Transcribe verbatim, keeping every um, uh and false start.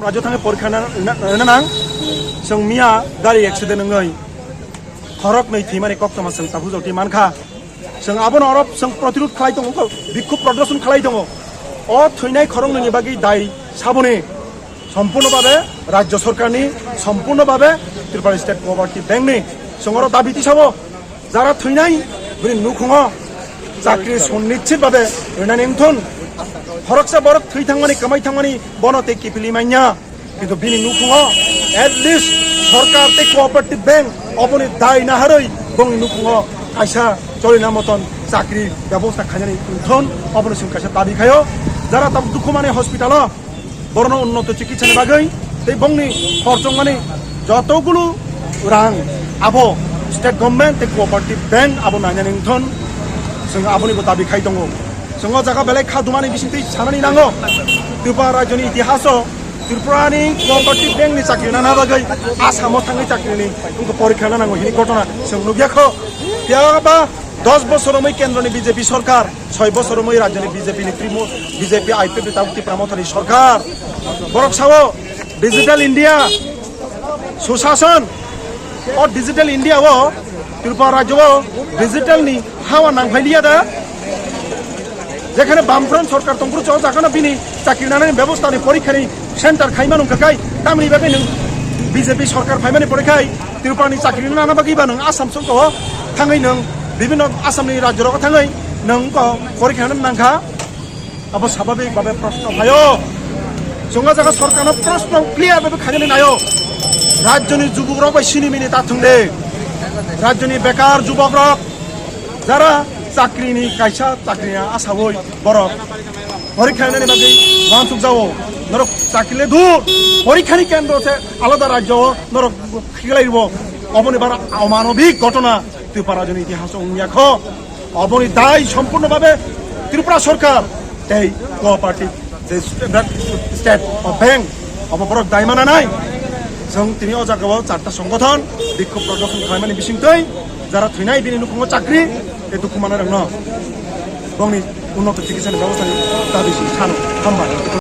Rajo thangwi porikha na, na, na nang. Chwng miya gari accident wngwi khorok nwi thwimani koktwma chwng tabuk jotwi mankha. Chwng abono oro chwng protirud khlai tongo, bikhub prodorshon khlai tongo. O thwinai khorok nwini bagwi dai saboni sompurno babe rajyo sorkarni, sompurno babe Tripura State Cooperative Bank ni. Chwng oro dabi tisabo. Jara thwinai bini nukhungo chakri sunichit babe rinani wngthun. Khoroksa borok thwi thangmani, kwmai thangmani bono tei kiphilwi manya. Kintu bini nukhungo at least sorkar tei cooperative bank oboni dai naharwi bongni nukhungo kaisa cholina moton chakri bebosta khainani wngthun, obono chwng kaisa dabi khaio. Jara tabuk dukhu mani hospital o borokno unnoto chikitsa ni bagwi tei bongni khorchokmani joto gulu rang abo state government tei cooperative bank abo nainani wngthon, chwng aboni bo dabi khai tongo. Chwng o jaga belai kha dumani bisingtwi sanani nango, Tripura rajyoni itihaso Tripurani cooperative bank ni chakri nana bagwi Assam o thangwi chakrini wngkha porikha nana nango hini ghotona chwng nukya kho. Phiya ba dos bosor romwi kendroni B J P sorkar, soi bosor romwi rajyoni B J P ni Trimo-, B J P I P F ni tabuk Tipra Mothani sorkar. Borok sao Digital India, Susason, o Digital India o Tripura rajyo o digital ni hawa nangphai liya da. Jekhane Bamfront sorkar tongphuru o jakhano bini chakri nanani bebosta ni porikha ni center khaimano wngkha kai, tamni bagwi nwng B J P sorkar phaimani porikha Tripura ni chakri nana bagwi ba nwng Assam songko thangwi nwng bibhinno Assam ni rajyo rogo thangwi nwng ko porikha nana nangkha. Abo sababik babe proshno phaio. Chwng o jaga sorkarno proshno clear babe khainani naio. Rajyoni jubukrok bai sini mini ta thung de. Rajyoni bekar jubokrok jara chakrini kaisa chakrini asawoi borok porikha nani bagwi wansuk jao. Norok chakri le dur. Porikhani kendro se alada rajyo o norok khiklai ribo. Oboni bara omanobik ghotona Tripura rajyoni itihaso wngya kho. Oboni dai sompurno babe Tripura sorkar tei cooperative je state, state of bank obo borok dai mana nai. Chwng tini o jaga o charta songgothon bikhub prodorshon khlaimani bisingtwi jara thwinai bini nukhungo chakri tei dukhu manai rokno bongni unnoto chikitsa ni bebosta ni dabi si sano. Hambai.